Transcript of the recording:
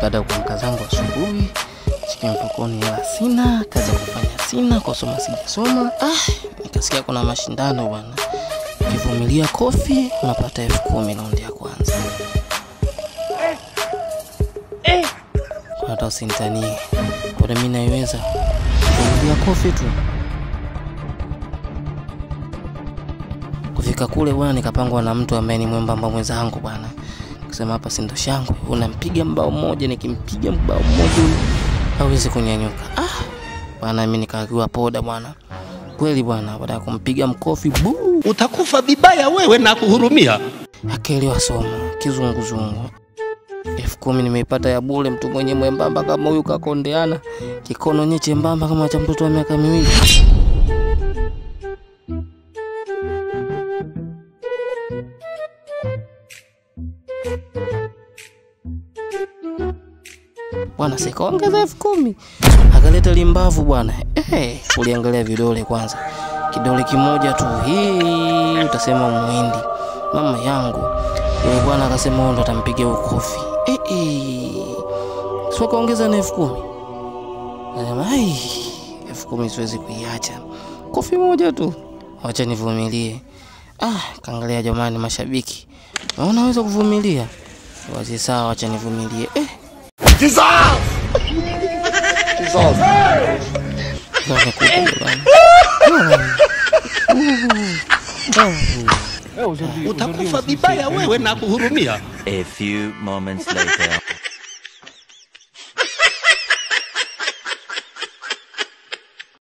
Baada ya kuamka zangu asubuhi, sikia mfukoni hela sina, kazi ya kufanya sina, kusoma sijasoma. Nikasikia kuna mashindano bwana. Ukivumilia kofi unapata 10,000 raundi ya kwanza. Hata usintanie. Kwa mimi naiweza. Kuvumilia kofi tu. Kufika kule bwana nikapangwa na mtu ambaye ni mwembamba mwenzangu bwana. Kusema hapa si ndo shangwe, unampiga mbao mmoja, nikimpiga mbao mmoja hawezi kunyanyuka. Bwana mimi nikakiwa poda bwana. Kweli bwana, baada ya kumpiga mkofi bu, utakufa vibaya wewe na kuhurumia. Akili somo kizunguzungu. 10,000 nimeipata ya bure, mtu mwenye mwembamba kama huyu kakondeana, kikono nyeche mbamba kama cha mtoto wa miaka miwili. Bwana sikaongeza 10,000. Akaleta limbavu bwana. Uliangalia vidole kwanza. Kidole kimoja tu hii utasema muhindi. Mama yangu. Yule bwana akasema ndo atampiga ukofi. Sio kaongeza na 10,000. Nasema ai 10,000 siwezi kuiacha. Kofi moja tu. Acha nivumilie. Kaangalia jamani mashabiki. Unaweza kuvumilia? Wazi sawa, acha nivumilie. Jesus! Jesus! Utakufa vibaya wewe na kuhurumia. A few moments later.